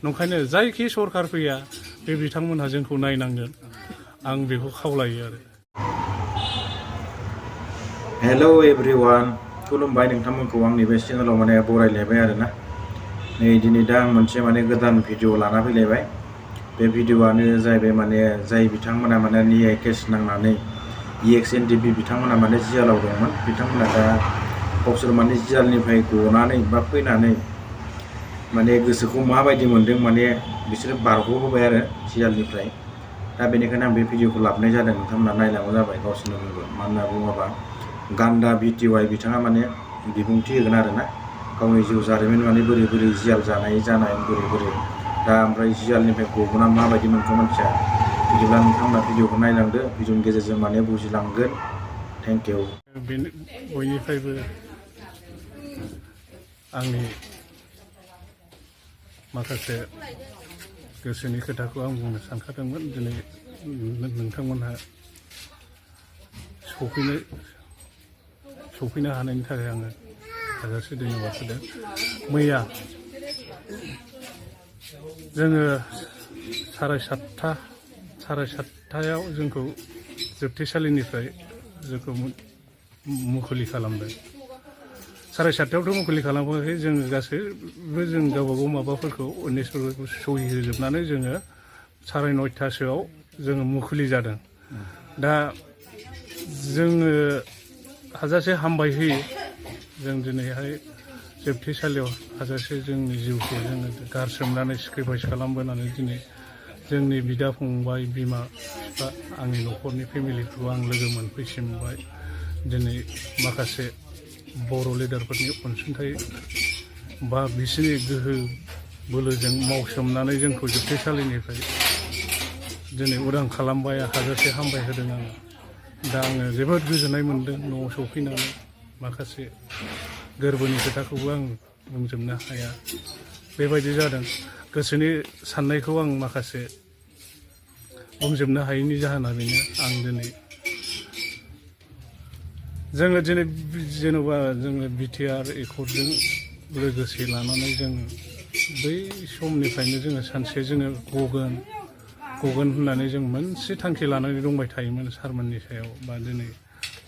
नंखायनो जायखि सरखार फैया बे बिथांमोनहा जोंखौ नायनांगोन आं बेखौ खावलायो आरो। हेलौ एभ्रिवान, खुलुमबाय नोंथांमोनखौ आंनि बे चेनेलाव माने बरायलायबाय आरोना। नै दिनै दा आं मोनसे माने गोदान भिडिअ लाना फैलायबाय। बे भिडिअआनो जाहैबाय माने जाय बिथांमोना माने निए केस नांनानै NDFB बिथांमोना माने जियालाव दंमोन, बिथांमोना दा गावसोर माने जियालनिफ्राय गनानै बा फैनानै माने गोसोखौ माबायदि मोन्दों, माने बिसोरो बारग'बोबाय आरो जियालनिफ्राय। दा बेनिखायनो आं बे भिडिअखौ लाबोनाय जादों, नोंथांमोना नायलांबानो जाबाय गावसोरनो बुंगोन। मानो होनना बुङोबा गान्दा VTY बिथाङा माने बिबुंथि होगोन आरोना, गावनि जिउ जारिमिन माने बोरै बोरै जियाल जानाय बोरै बोरै दा ओमफ्राय जियालनिफ्राय गबोना माबायदि मोनखो मानसिया। बिदिब्ला नोंथांमोना भिडिअखौ नायलांदो, भिडिअनि गेजेरजों माने बुजिलांगोन। Thank you. बेनो बयनिफ्रायबो आंनि माखासे गोसोनि खोथाखौ आं बुंनो सानखादोंमोन। दिनै नोंथांमोनहा सफैनो हानायनि थाखाय आङो हाजासे धन्यबाद होदों। मैया जोङो 7:30 जोंखौ जोबथेसालिनिफ्राय जोंखौ मुखुलि खालामदों। 7:30 मुखुलि खालामाखै, जोङो गासैबो जों गावबागाव माबाफोरखौ उन्दैफोरखौ सहि होजोबनानै जोङो 9:30 जोङो मुखुलि जादों। दा जोङो हाजासे हामबाय होयो, जों दिनैहाय जोबथेसालियाव हाजासे जोंनि जिउखौ जोङो गारसोमनानै सेक्रिफाइस खालामबोनानै दिनै जोंनि बिदा फंबाय, बिमा बिफा, आंनि न'खरनि फेमिलिखौ आं लोगो मोनफैसिनबाय। दिनै माखासे बर' लिडारफोरनि अनसुंथाइ बा बिसोरनि गोहो बोलोजों मावसोमनानै जोंखौ जोबथेसालिनिफ्राय दिनै उदां खालामबाय, हाजासे हामबाय होदों आङो। दा आङो जोबोद गोजोननाय मोन्दों न'आव सफैनानै। माखासे गोरबोनि खोथाखौबो आं बुंजोबनो हाया, बेबायदि जादों। गोसोनि साननायखौ आं माखासे बुंजोबनो हायैनि जाहोना बेनो, आं दिनै जोङो दिनै जेन'बा जोङो BTR एकर्डजों लोगोसे लानानै जों बै समनिफ्रायनो जोङो सानसे जोङो गगोन होननानै जों मोनसे थांखि लानानै दंबाय थायोमोन सारमोननि सायाव, बा दिनै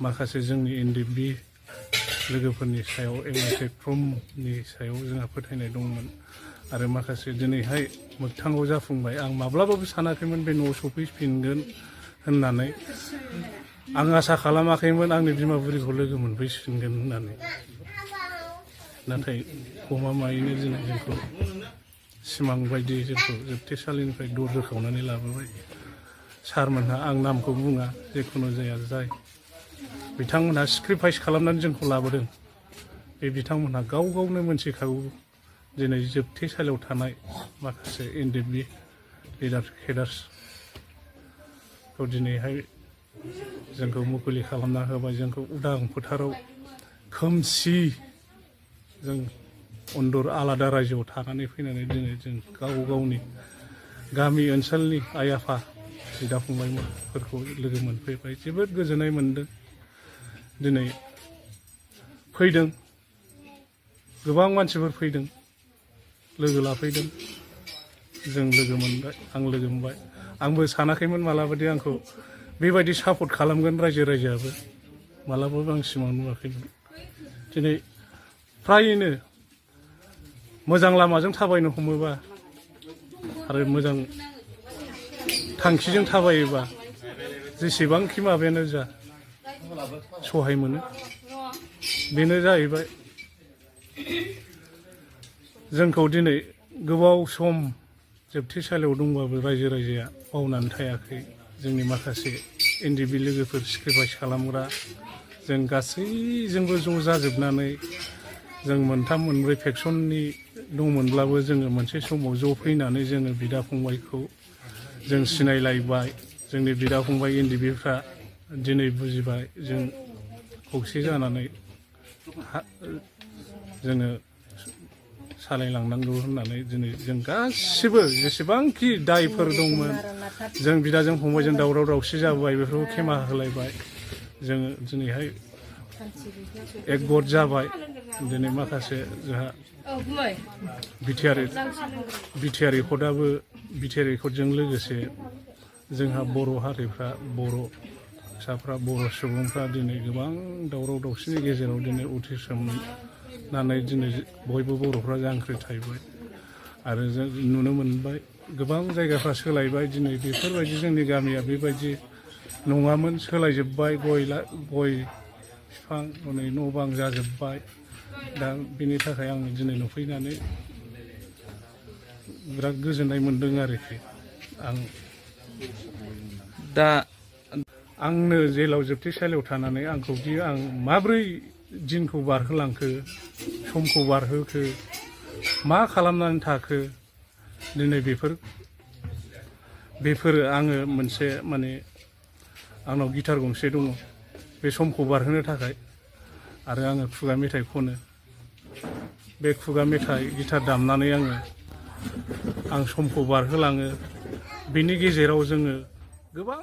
माखासे जोंनि NDFB लोगोफोरनि सायाव, फ्रमनि सायाव जोंहा फोथायनाय दंमोन। आरो माखासे दिनैहाय मोगथाङाव जाफुंबाय। आं माब्लाबाबो सानाखैमोन बे न'आव सफैफिनगोन होननानै। आं आसा खालामाखैमोन आंनि बिमा बुरिखौ लोगो मोनफैफिनगोन होननानै। नाथाय गमामायैनो दिनै जोंखौ सिमां बायदि जोंखौ जोबथेसालिनिफ्राय दर बोखावनानै लाबोबाय। सारमोनहा, आं नामखौ बुङा, जिखुनु जाया जाय बिथांमोनहा सेक्रिफाइस खालामनानै जोंखौ लाबोदों, बे बिथांमोनहा गाव गावनो मोनथिखागौ दिनै जोबथेसालियाव थानाय माखासे NDFB केडार्सखौ दिनैहाय जोंखौ मुखुलि खालामना होबाय। जोंखौ उदां फोथाराव खोमसि जों अन्दर आलादा रायजोआव थानानै फैनानै दिनै जों गाव गावनि गामि ओनसोलनि आइ आफा, बिदा फंबायफोरखौ लोगो मोनफैबाय। जोबोद गोजोननाय मोन्दों। दिनै फैदों, गोबां मानसिफोर फैदों, लोगो लाफैदों, जों लोगो मोनबाय, आं लोगो मोनबाय। आंबो सानाखैमोन मालाबादि आंखौ बेबायदि सापर्ट खालामगोन रायजो राजायाबो, मालाबाबो आं सिमां नुवाखैमोन। दिनै फ्रायनो मोजां लामाजों थाबायनो हमोबा आरो मोजां थांखिजों थाबायोबा जेसेबांखि माबायानो जा सहाय मोनो। बेनो जाहैबाय जोंखौ दिनै गोबाव सम जोबथेसालियाव दंबाबो रायजो राजाया बावनानै थायाखै। जोंनि माखासे NDFB लोगोफोर, सेक्रिफाइस खालामग्रा, जों गासैजोंबो ज' जाजोबनानै, जों 3-4 फेक्सननि दंमोनब्लाबो जोङो मोनसे समाव ज' फैनानै जोङो बिदा फंबायखौ जों सिनायलायबाय। जोंनि बिदा फंबाय NDFBफ्रा दिनै बुजिबाय, जों खौसे जानानै जोङो सालायलांनांगौ होननानै दिनै जों गासिबो जेसेबांखि दायफोर दंमोन, जों बिदाजों फंबायजों दावराव दावसि जाबोबाय, बेफोरखौ खेमा होलायबाय। जोङो दिनैहाय एक गट जाबाय दिनै माखासे जोंहा बिटिआर रेकर्डजों लोगोसे जोंहा बर' हारिफ्रा बर' फिसाफ्रा बर' सुबुंफ्रा दिनै गोबां दावराव दावसिनि गेजेराव दिनै उथ्रिसारनानै दिनै बयबो बर'फ्रा जांख्रिथायबाय आरो जों नुनो मोनबाय गोबां जायगाफ्रा सोलायबाय दिनै बेफोरबायदि जोंनि गामिया बेबायदि नङामोन सोलायजोब्बाय गय बिफां हनै न' बां जाजोब्बाय दा बेनि थाखाय आं दिनै नुफैनानै बिराद गोजोननाय मोन्दों आरोखि आं दा आंनो जेलाव जोबथेसालियाव थानानै आंखौ बियो आं माब्रै दिनखौ बारहोलांखो समखौ बारहोखो मा खालामनानै थाखो दिनै बेफोरो आङो मोनसे माने आंनाव गिटार गंसे दङ बे समखौ बारहोनो थाखाय आरो आङो खुगा मेथाइ खनो बे खुगा मेथाइ गिटार दामनानै आं समखौ बारहोलाङो बेनि गेजेराव जोङो गोबां